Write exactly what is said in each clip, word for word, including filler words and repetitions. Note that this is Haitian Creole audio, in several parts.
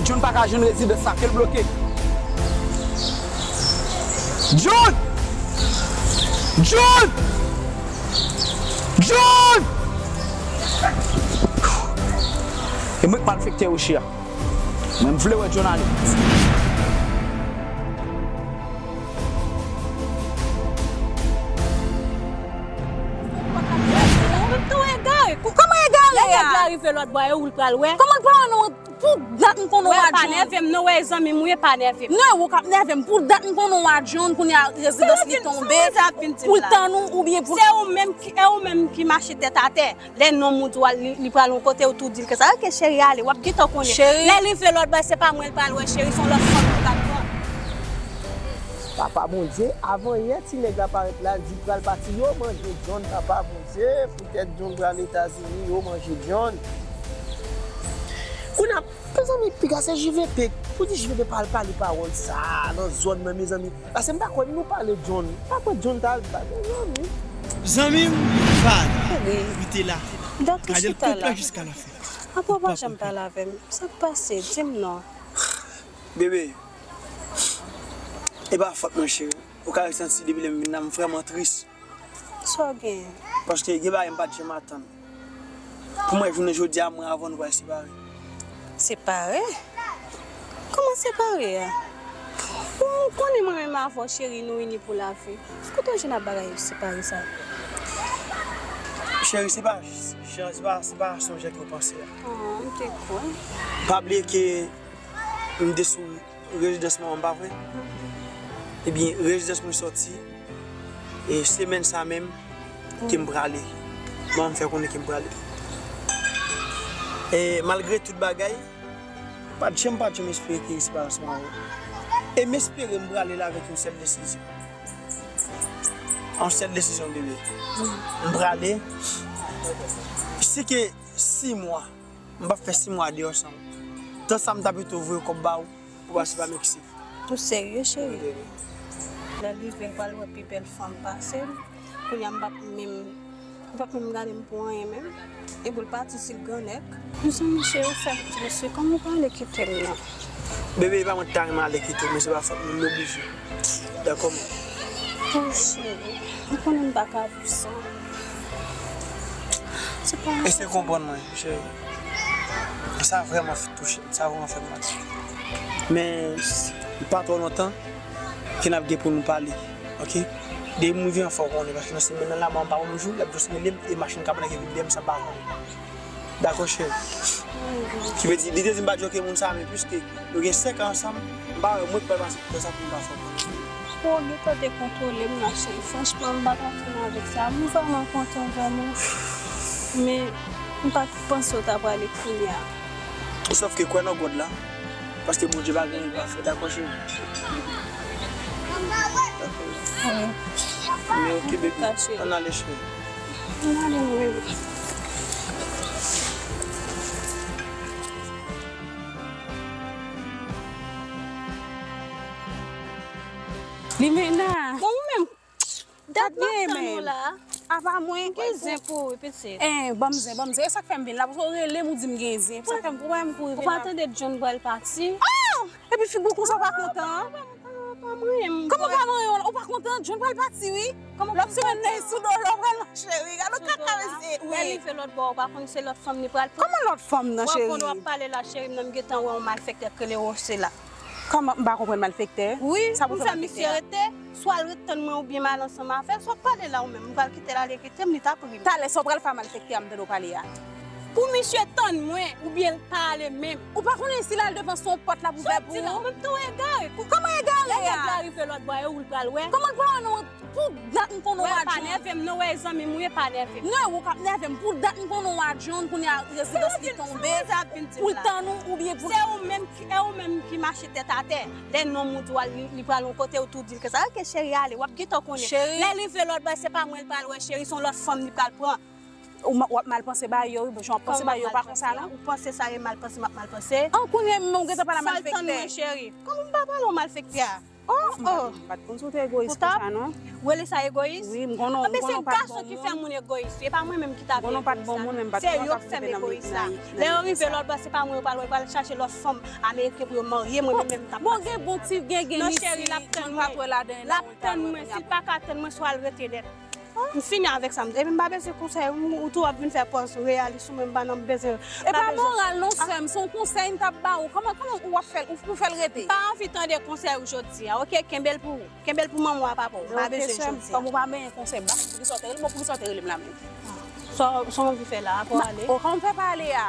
John pa ka jwenn rezidans la, ke l bloke. John! John! John! E mwen k malfektè Rocher a. Mwen, m vle wè John ale. Ou egare. Kòman egare a? Lè nèg la rive lòt bò, e ou l pral wè. Kòman l pral wè nou? Pou dat m konnen w a John. Pa nève m non, wè zanmi m ou ye, pa nève m. Non, e ou k ap nève m. Pou dat m konnen w a John, kounye a rezidans li tonbe. Pou l tann ou oubyen pou... Se ou menm ki, e ou menm ki mache tèt atè. Lè nonm ou di w al, li, li pral yon kote, ou tou di l konsa. Ok, cheri, ale, w ap gentan konnen. Cheri. Lè l rive lòt bò, se pa mwen l pral wè, cheri, se yon lòt fanm li pral pran. Papa Bondye, avan yè ti nèg la parèt la, di pral pati, yo manje John, Papa Bondye, poutèt John pral Etazini, yo manje John. Kounye a, mezanmi, piga se J V P, pou di J V P pa al pale pawòl sa nan zòn nan, mezanmi. Paske m pa kwè nou pale John. M pa kwè John ta al pale John, wi. Zanmi m, pa rete la. Gade l konplè jiska lafen. Apa w pa janm pale avè m? Sa k pase? Di m non. Bebe, e pa fòt mwen, cheri. Ou ka santi depi lè m vin la, m vrèman tris. Sa w genyen? Paske gen bagay m pa t janm atann. Pou mwen, jounen jodi a, mwen avè w nou pral separe. Separe? Kòman separe a? Ou konnen mwen menm avè w, cheri, nou ini pou lavi. Kote w jwenn ap bagay separe sa? Cheri, se pa, cheri, se pa, se pa sonje ke w panse a. Oh, m te kwè. Pa bliye ke m te sou rezidans manman m, pa vre? Ebyen, rezidans mwen sòti, e semèn sa menm, ke m prale. Manman m fè konnen ke m prale. E malgre tout bagay, pa t janm, pa t janm espere ke li separasyon avè w. E m espere m prale la avèk yon sèl desizyon. Yon sèl desizyon, bebe. M prale. Si ke sis mwa, m p ap fè sis mwa deyò san ou. Tan sa m ta pito voye kòb ba ou, pou pase pa Meksik. Ou serye, cheri? Lè l rive, l pral wè pi bèl fanm pase m. Kounye a, m p ap menm, m p ap menm gade m pou anyen menm. E pou l pati, si l grannèg. Mezanmi, cheri, ou fè m tris wi. Kòman w prale kite m nan? Bebe, e pa mwen ki ta renmen ale kite w, men se pa fòt mwen, m oblije. Dakò, man? Oh, cheri, ou konnen m pa ka viv san ou. Se pa... Eseye konprann mwen, cheri. Sa vrèman touche m, sa vrèman fè m mal. Men, pa twò lontan ke n ap gen pou nou pale, oke? Depi m rive anfè w konnen, paske nan semèn nan la, manman m pa ban m jou, l ap jis rele m, e machin kab la gen vide m san m pa konnen. Dakò, cheri? Ki vle di, li te di m pa djoke moun sa, men piske nou gen senk an ansanm, m pa wè mwen ki pral pase pou sa pou m pa fè w konnen. Ou gentan dekontwole m la, cheri. Franchman, m pa t atann avèk sa. M vrèman kontan, vrèman. Men, m pa t panse w ta prale kounye a. Sòf ke kwè nan God la, paske Bondye pa gen anyen l pa fè, dakò, cheri? Wi. Men oke, baby. Ann ale, cheri. Ann ale, mwen. Limena. Bon, ou menm, dat m ap tann ou la. Apa mwen? M gen zen pou ou wi, pitit. Eh, ban m zen, ban m zen. E sa k fè m vin la, paske w rele m, ou di m gen zen. Sa k fè m, ou pa wè m kouri vin la. Ou pa tande John pral pati? Oh! Epi figi w konsa, ou pa kontan? Pa, pa, pa, pa manyen m. Kòman pa manyen w la? Ou pa kontan? John pral pati wi. Lòt semèn nan, sou do, lòt pral mache wi. Gade w kaka mesye. Lè li rive lòt bò, ou pa konn se lòt fanm li pral pran. Kòman lòt fanm nan, cheri? Ou ap pale la, cheri, m nan m gentan wè yon malfektè k rele Rocher la. Kòman, m pa konprann malfektè? Wi, sa pou fè misye rete, swa l ret tann mwen oubyen m al ansanm avè l, swa pale la ou menm, m pral kite l ale kite m, li t ap ri m. Talè, sa w pral fè a malfektè a, m tande w pale a? Pou misye tann mwen, oubyen l pa ale menm. Ou pa konnen si l al devan se yon pòt l ap ouvè pou ou? Sòt di la, ou menm tou egare. Kòman egare a? Lè nèg la rive lòt bò, e ou l pral wè. Kòman l pral wè nou? Pou dat m konnen w a John. Pa nève m non, wè zanmi m ou ye, pa nève m. Non, e ou k ap nève m. Pou dat m konnen w a John, kounye a rezidans li tonbe, pou l tann ou oubyen pou... Se ou menm ki, e ou menm ki mache tèt atè. Lè nonm ou di w al, li, li pral yon kote, ou tou di l konsa. Ok, cheri, ale, w ap gentan konnen. Lè l rive lòt bò, se pa mwen l pral wè, cheri, se yon lòt fanm li pral pran. Ou ma-, w ap mal panse ba yo, wi, bon, jan w ap panse ba yo, pa konsa, non? Ou panse sa e mal panse, m ap mal panse? An, kounye a menm, ou gentan pale a malfektè. Sòl tann mwen, cheri. Kòman m pa pale w malfektè a? Oh, oh. M pa t konn si w te egoyis konsa, non. Ou rele sa egoyis? Wi, m konnen, m konnen w pa t bon moun. Anben se gason ki fè moun egoyis. E pa mwen menm ki ta vin egoyis la. Se yo ki fè m egoyis la. Lè yo rive lòt bò, se pa mwen yo pral wè, yo pral chache lòt fanm ameriken pou yo marye, mwen menm, menm m t ap pase. Bon, gen bon ti, gen, gen isi, moun pa t wè ladan l. L ap tann mwen, si l pa ka tann mwen, swa l rete nèt. M fini avèk sa, m di, epi m pa bezwen konsèy, ou, ou tou w ap vin fè pòz reyalis ou menm, m pa nan bezwen. E pa moral non, sè m, se yon konsèy m t ap ba ou. Kòman, kòman ou ap fè l, ou, ou fè l rete? M pa anvi tande konsèy ou jodi a, oke? Kenbe l pou ou. Kenbe l pou manman w ak papa w. M pa bezwen jodi a. Kòm ou pa benyen konsèy, m pa konn poukisa w te rele m, poukisa w te rele m la menm. Sa, sa w anvi fè la, apre w ale? O, kòman m fè pa ale a?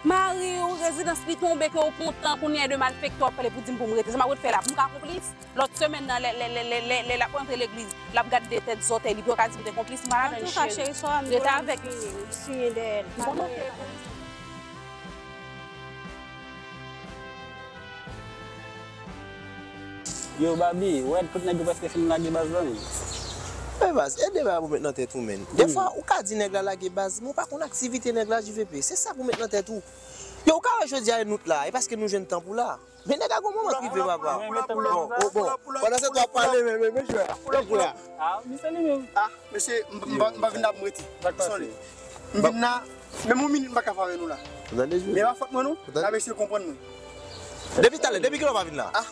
Mari w, rezidans li tonbe, ke w kontan, kounye a de malfektè w ap pale pou di m pou m rete. Sa m ap ret fè la, pou m ka konplis? Lòt semèn nan, lè, lè, lè, lè, lè, lè l ap rantre legliz, l ap gade tèt zòtèy li, pou yo ka di m te konplis, m pa ladan l, cheri. Rete avèk li. Yo, Babi, ou wè tout nèg yo prèske fin lage baz la, wi. Men baz, e de bagay pou met nan tèt ou, menn. Defwa, ou ka di nèg la lage baz, men ou pa konn aktivite nèg la, J V P. Se sa pou met nan tèt ou. Yo, ou ka wè jodi a e nou t la, e paske nou jwenn tan pou la. Men nèg a gon moman k rive, papa. Bon, bon, bon. Pandan se tan w ap pale, men, men, men jwè a. Men jwè a. Ah, men se li menm. Ah, mesye, m, m, m pa vin la pou m rete. Sak pase? M vin la, menm yon minit m pa ka fè avè nou la. Ou tande, jwè? Men pa fòt mwen, non. Ou tande? N ap eseye konprann mwen. Depi talè, depi kilè w pa vin la? Ah,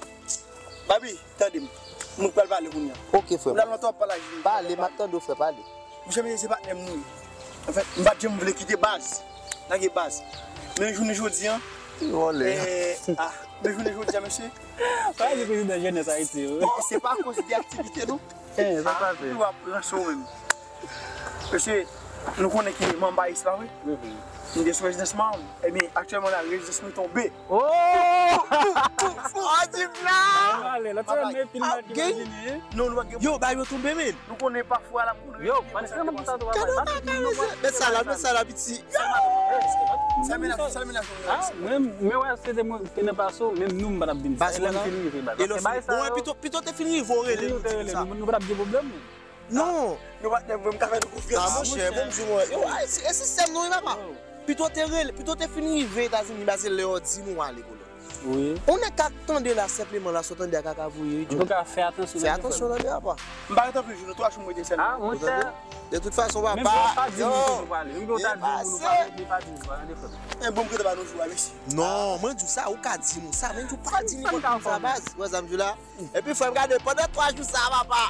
Babi, tande m. Mwen pral pale kounye a. Oke, frè m. Ou la lontan w ap pale ak Jimmy. Pale, m ap tande w, frè, pale. Monchè, mesye, se patnè m nou ye. Anfèt, m pa t janm vle kite baz. Lage baz. Men jounen jodi a, eh, ah, men jounen jodi a, mesye. Pale de prezidan jenès Ayiti yo. Bon, se pa akoz de aktivite, non. Eh, sa pase. Ou ap ranse w menm. Mesye, nou konnen ki manbayis la, wi. Mhm. M te sou rezidans Mawon. Ebyen, aktyèlman la, rezidans mwen tonbe. Oh! Ou di m la! Pale, lòt semèn, men pil mal ki imajine. Non, nou pa gen. Yo, ba yo tonbe, men. Nou konnen pafwa la, moun yo. Yo, pa nèsesèman pou sa tou, papa. Gade yon kaka, mesye. Met sa la, met sa la, piti. Sa menaj, sa menaj. Ah, mwen, men wè, se te mwen, te nan pase w, menm nou, m pa t ap vin. Baz, mwen fin rive, baz. Paske bay sa yo. Pito, pito te fin rive, w rele nou, di sa. Nou, nou pa t ap gen pwoblèm, men. Non. Nou patnè, mwen, m ka fè nou konfyans. Ah, monchè, bon, di mwen. Yo, e sistèm nou, wi, papa. Pito te rele, pito te fin rive Etazini, paske lè yo di nou ale, kolon. Wi. On nèg ka tande la, senpleman, la, sa w tande a kaka voye, wi, Djo. Antouka, fè atansyon, fè atansyon, tande, papa. M pa ret anpil jou, non, twa jou m rete sèlman. Ah, monchè. De tout fason, papa. Menm pou w pa di moun kote w prale, menm pou w ta di moun ou prale, li pa di ou prale, frè m. Men bon, m rete ba nou jou a, mesye. Non, mwen di w sa, ou ka di nou sa, men ou pa di nenpòt moun sa, baz. Wè sa m di w la? Epi, frè m, gade, pandan twa jou sa, papa.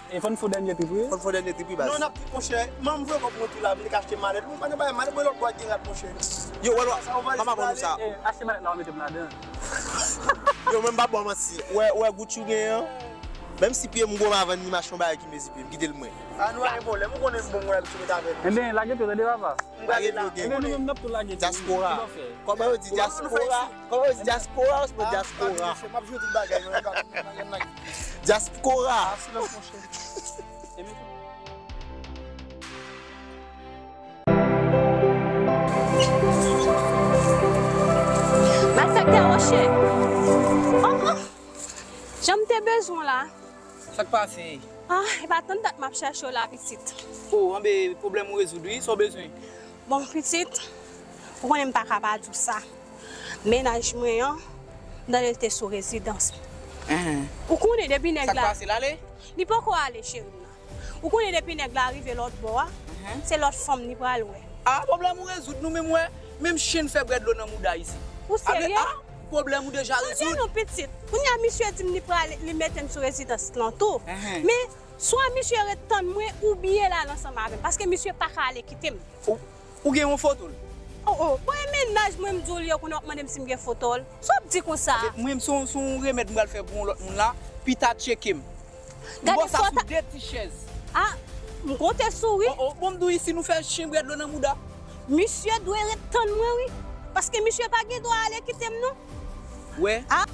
E fò n fè dènye trip, wi. Fò n fè dènye trip, wi, baz. Non, n ap trip, monchè. Manm voye kòb mwen tou la, m te ka achte malèt. Mwen pa nan bagay malèt, mwen lòt bwa gen rad, monchè. Yo, wè, wè, mama ban nou sa. Eh, achte malèt la, w mete m ladan. Yo, mwen m pa ba w manti. Wè, wè, Gucci w genyen an. Menm si pye m gwo, m pa vann ni, m achte yon bagay ki mezi pye m, kite l mwen. Ah, nou pa gen pwoblèm, ou konnen m bon moun abitye rete avè nou. Enben, lage pye w, tande, papa. Lage pye w, gen. Enben, nou menm, n ap tou lage pye w. Dyaspora. Kòman yo di dyaspora? Kòman yo di dyaspora? Ou se dyaspora? Ah, m ap jwe tout bagay, mwen, m ap, m ap, m ap, m ap. Dyaspora. Ah, silans, monchè. Malfektè Roche. Oh, oh. Jan m te bezwen w la. Sa k pase? Ah, e pa tann dat m ap chèche w la, pitit. Oh, anben, pwoblèm ou rezoud, wi, sa w bezwen? Bon, pitit, ou konnen m pa ka pa di w sa. Mennaj mwen an, m tande l te sou rezidans. Enhen. Ou konnen depi nèg la. Sa k pase, l ale? Li poko ale, cheri m nan. Ou konnen depi nèg la rive lòt bò a, enhen, se lòt fanm li pral wè. Ah, pwoblèm ou rezoud, nou menm wè, menm chen fè bwè dlo nan mouda isi. Ou serye? Ah, pwoblèm ou deja rezoud. Tande non, pitit. Kounye a misye di m li pral, li mete m sou rezidans lan tou. Enhen. Men, swa misye ret tann mwen oubyen l al ansanm avè m, paske misye pa ka ale kite m. Ou, ou gen yon foto l? Oh, oh, bon, e mennaj mwen m di w li yo kounye a w ap mande m si m gen foto l. Sa w ap di konsa? Mwen, se yon, se yon remèd m pral fè pou yon lòt moun la, pita tcheke m. Gade fòt. M ba w sa sou de ti chèz. Ah, m konte sou ou, wi. Oh, oh, bon, m di w isi nou fè chen bwè dlo nan mouda. Misye dwe ret tann mwen, wi. Paske misye pa gen dwa ale kite m, non. Wè. Ah.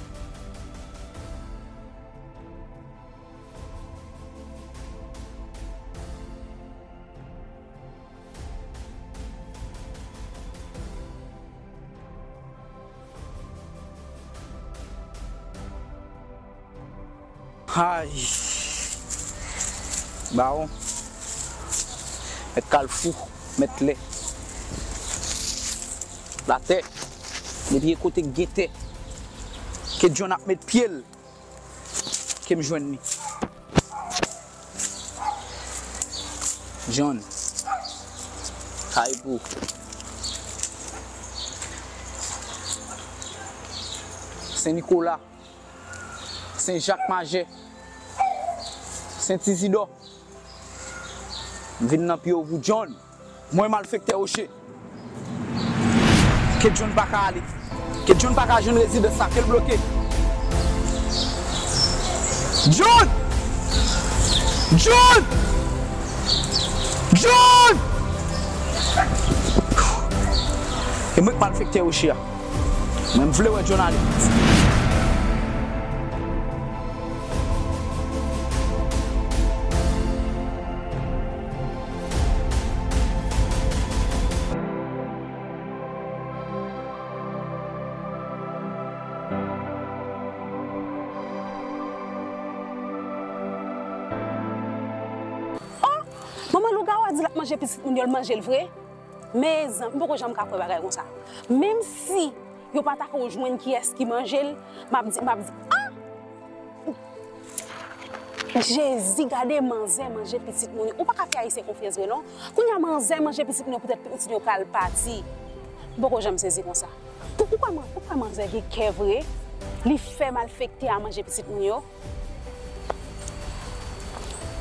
Ay! Bawon, mèt kalfou, mèt lè. Latè, depi e kote k gen tè, ke John ap met pye l. Ke m jwenn li. John. Kayipou. Sen Nikola. Sen Jak Majè. Sen Tizidò. M vin nan pye w pou John. Mwen malfektè Woche. Ke John pa ka ale. Ke John pa ka jwenn rezidans sa. Ke l bloke. John! John! John! E mwen k malfektè Woche a. Mwen m vle wè John ale. Oh! Manman lougawou a di l ap manje pitit moun yo, l manje l vre? Mezanmi, m poko janm ka kwè bagay konsa. Menm si yo pa ta ko jwenn kiyès ki manje l, m ap di, m ap di, ah! Jezi, gade manzè manje pitit moun yo. Ou pa ka fè Ayisyen konfyans vre non. Kounye a manzè manje pitit moun yo poutèt pitit moun yo pral pati. M poko janm sezi konsa. Pou, ou kwè man-, ou kwè manzè gen kè vre? Li fè malfektè a manje pitit moun yo?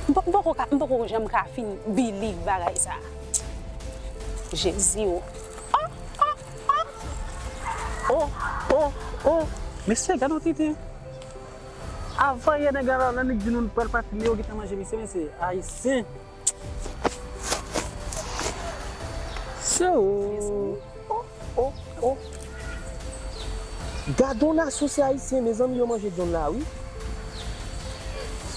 M po-, m poko ka, m poko janm ka fin believe bagay sa. Jezi o. Oh, oh, oh. Oh, oh, oh. Mesye, gade yon tenten. Avan yè nèg la, lè nèg di nou pral pati, men yo gentan manje misye, men se Ayisyen. Se ou. Oh, oh, oh. Gade yon nasyon se Ayisyen, mezanmi, yo manje John la, wi.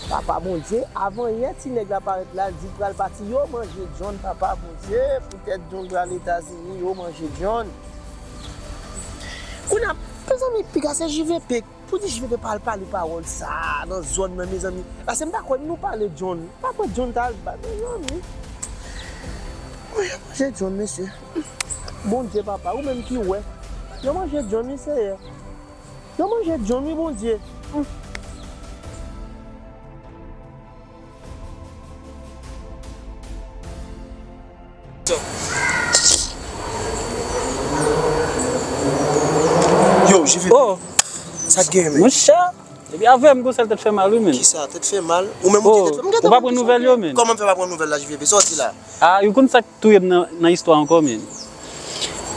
Papa Bondye, avan yè ti nèg la parèt la, di pral pati, yo manje John, Papa Bondye, poutèt John pral Etazini, yo manje John. Kounye a, mezanmi, piga se J V P. Pou di J V P pa al pale pawòl sa a nan zòn nan, mezanmi. Paske m ta kwè nou pale John. M pa kwè John ta al ba, mezanmi. Wi, yo manje John, mesye. Bondye, papa, ou menm ki wè. Yo manje John, wi, Seyè. Yo manje John, wi, Bondye. Hmm. Yo, J V P. Oh! Sa k genyen, men? Monchè, depi avè m gon sèl tèt fè mal, wi, men. Kisa? Tèt fè mal? Ou menm ou gen tèt fè mal? M gentan wè ou pa pran nouvèl yo, men. Kòman m fè pa pran nouvèl la, J V P? Sa w di la? Ah, ou konn sa k touye m nan, nan istwa ankò, men.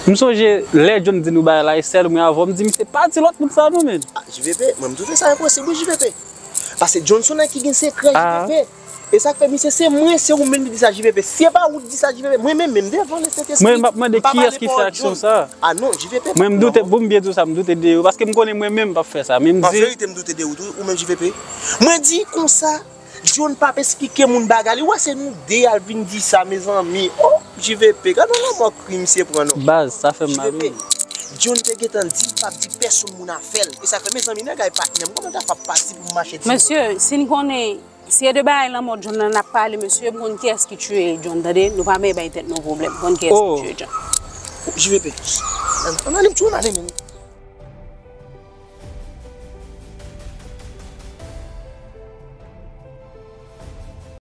M sonje lè John di nou bagay la, e sèl mwen avè w, m di misye pa di lòt moun sa non, men. Ah, J V P, mwen m twouve sa enposib, wi, J V P. Paske John se yon nèg ki gen sekrè, J V P. E sa k fè misye, se mwen, se ou menm ki di sa, J V P. Si se pa ou ki di sa, J V P, mwen menm, menm devan Lesentespri, mwen m ap mande kiyès ki fè aksyon sa. Ah non, J V P, mwen m doute, pou m byen di w sa, m doute de ou, paske m konnen mwen menm m p ap fè sa, men m di. An verite, m doute de ou tou, ou menm, J V P. Mwen di konsa, John p ap esplike moun bagay, li wè se nou de y al vin di sa, mezanmi. Oh, J V P, gade yon lanmò kri misye pran non. Baz, sa fè m mal, wi. J V P, John te gentan di l p ap di pèsonn moun afè l. E sa k fè, mezanmi, nèg la e patnè m, kòman ta fè ap pati pou m mache di. Mesye, si n konnen, si e de bagay lanmò John nan n ap pale, mesye, m konn kiyès ki tiye John, tande? Nou pa menm bay tèt nou pwoblèm, m konn kiyès ki tiye John. J V P. Ann ale, m tchou, ann ale, men.